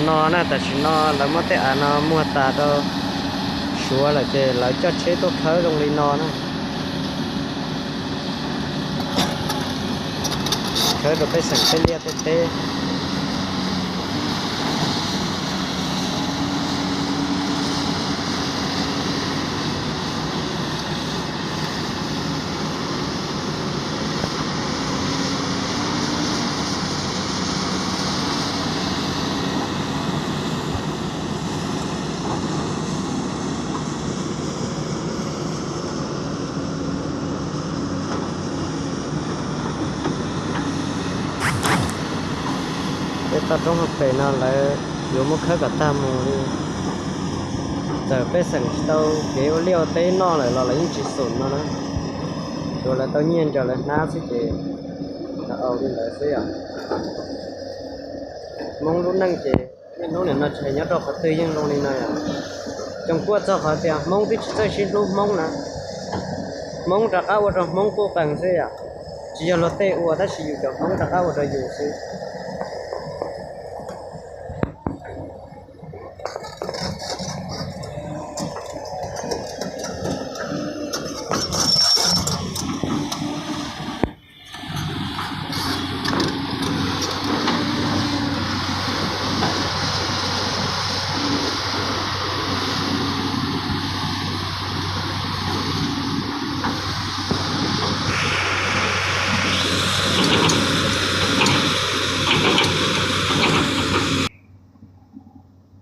No na, tam sim no lawv muab tej av no muag tas rau Suav lawm ces lawv coj tsheb tuaj khawb zoo li no na. Khawb rau pej xeem tej liaj tej teb. Tej toj roob hauv pes no lawv yuav muab khawb kom tag mus li. Txawm pej xeem tsis tau kev ua liaj ua teb noj lawm los lawv yeej tsis xum no na. Tsuav lawv tau nyiaj ntsaws lawv hnab xwb ces lawv ua li ntawd xwb yom. Hmoob lub neej ces niaj hnub nim no tsis hais nyob rau qhov twg yeej zoo li no yom. Tsoos kuaj txog qhov tias Hmoob twb tsis txawj sib hlub Hmoob na. Hmoob rov qab ua rau Hmoob quj qees xwb yom. Tsis yog luag tej ua tab sis yus cov Hmoob rov qab ua rau yus xwb.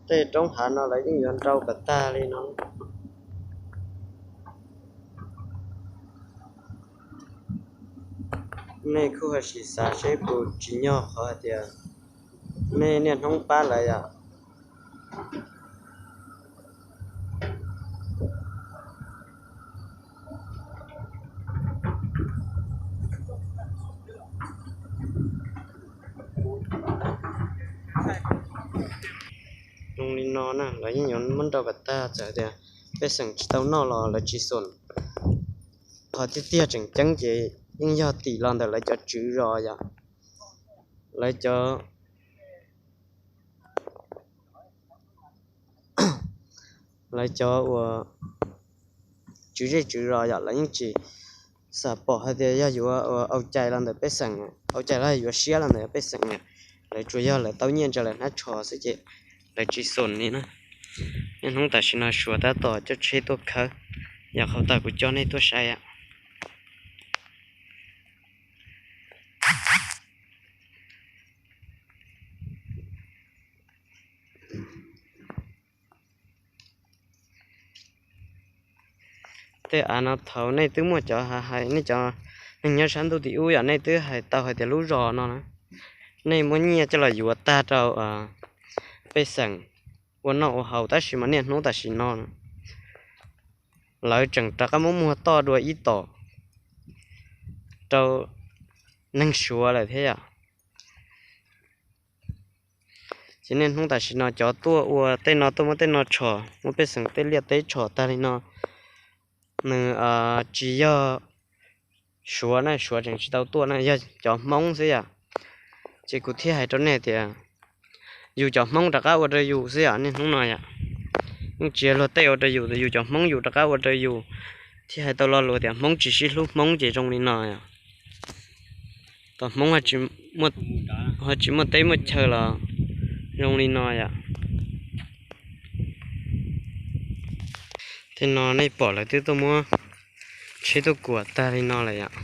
Tej roob hav no lawv yeej yuav nrau kom tag li no. Nej kuj ho sim xav seb puas tsim nyog qhov hais tias nej niaj hnub pab lawv yom. Zoo li no na, lawv yeej yuav muab nrau kom tag, txawm tias pej xeem tsis tau noj los lawv tsis xum. Qhov tiag tiag tseem ceeb ces yeej yog tim los ntawm lawv cov tswv zos yom. Lawv cov lawv cov uas tswv zej tswv zos yom, lawv yeej tsis xam pom hais tias yog yuav ua au cai los ntawm pej xeem, au cai los yuav siab los ntawm pej xeem. Lawv tsuas yog lawv tau nyiaj ntsaws lawv hnab tsho xwb ces lawv tsis xum li na. Niaj hnub tam sim no Suav tab tom coj tsheb tuaj khawb, yog qhov tag kuv coj nej tuaj saib. Tej av no thaum nej twb muaj cov hais, nej cov neeg nyob sab ntuj tim ub yom, nej twb hais tau hais tias lub zos no na, nej muab nyiaj coj los yuav tag rau pej xeem ua noj ua haus, tab sis mas niaj hnub tam sim no lawv tseem rov qab muab muag toj dua ib tom rau neeg Suav lawm thiab yom. Ces niaj hnub tam sim no cov tuaj ua tej no tuaj muab tej no tshom, muab pej xeem tej liaj teb tshom tag li no, nws tsis yog Suav na, Suav tseem tsis tau tuaj na, yog cov Hmoob xwb yom. Ces kuv thiaj hais rau nej tias yus cov Hmoob rov qab ua rau yus xwb yom, niaj hnub no yom. Yeej tsis yog luag tej ua rau yus, yus cov Hmoob yus rov qab ua rau yus, thiaj hais tau lo lus tias Hmoob tsis sib hlub Hmoob ces zoo li no yom. Tom Hmoob ho tsis muaj teb muaj chaw los zoo li no yom. Tej no nej pom lawv twb tuaj muab tsheb tuaj kuam tag li no lawm yom.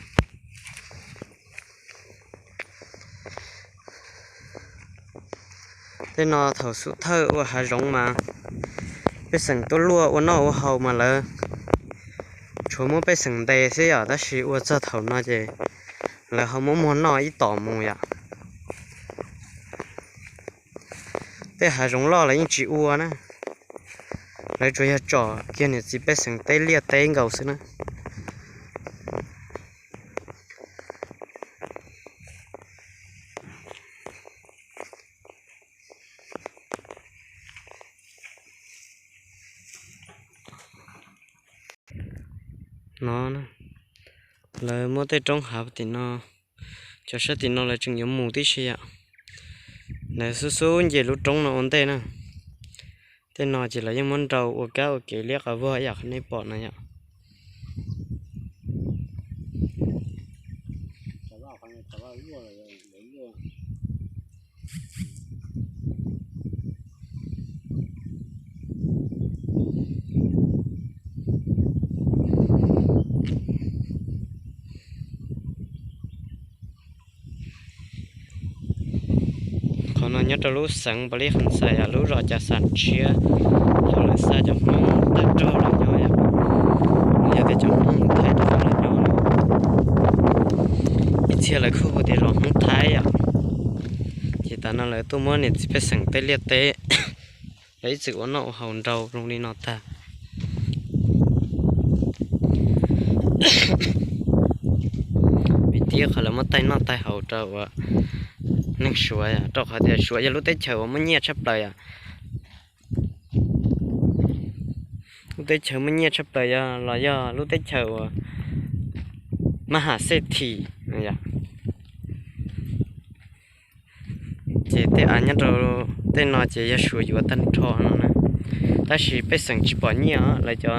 Tej no thaum xub thawj ua hav zoov mas pej xeem tuaj luaj ua noj ua haus mas lawv tshuav muab pej xeem ntes xwb yom, tab sis ua txog thaum no ces lawv ho muab muag noj ib tom mus yom. Tej hav zoov loj lawv yeej tsis ua na, lawv tsuas yog tsom kiag niam txiv pej xeem teb liaj teb nkaus xwb na. No, lawv muab tej roob hav tim no, cov sab tim no lawv tseem yuav mus tib si yom. Lawv xub xub nce lub roob no ua ntej na. Tej no ces lawv yeej muab nrau ua kab ua kev liab qhov vog yam qhov nej pom no yom. Qhov no nyob rau lub xeev Pov Lis Kham Xais, lub zos Cas Xam tshiab, yog lawv xa cov Hmoob tawg rog los nyob, yog tias cov Hmoob Thaib tawg rog los nyob. Ib txhia lawv kuj hu tias zos Hmoob Thaib yom. Ces tas no lawv tuaj muab niam txiv pej xeem tej liaj teb, lawv ib txwm ua noj ua haus nrau zoo li no tag. Vim tias qhov lawv muab taig noj taig haus rau uas neeg Suav, rau qhov tias Suav yog lub teb chaws uas muaj nyiaj tshaj plaws yom. Lub teb chaws muaj nyiaj tshaj plaws yog los yog lub teb chaws uas maj ham xej thim no yom. Ces tej av nyob rau tej no ces yog Suav yuav tag nrho no na. Tab sis pej xeem tsis pom nyiaj, lawv cov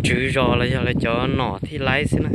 tswv zos los yog lawv cov nom thiaj laib xwb na.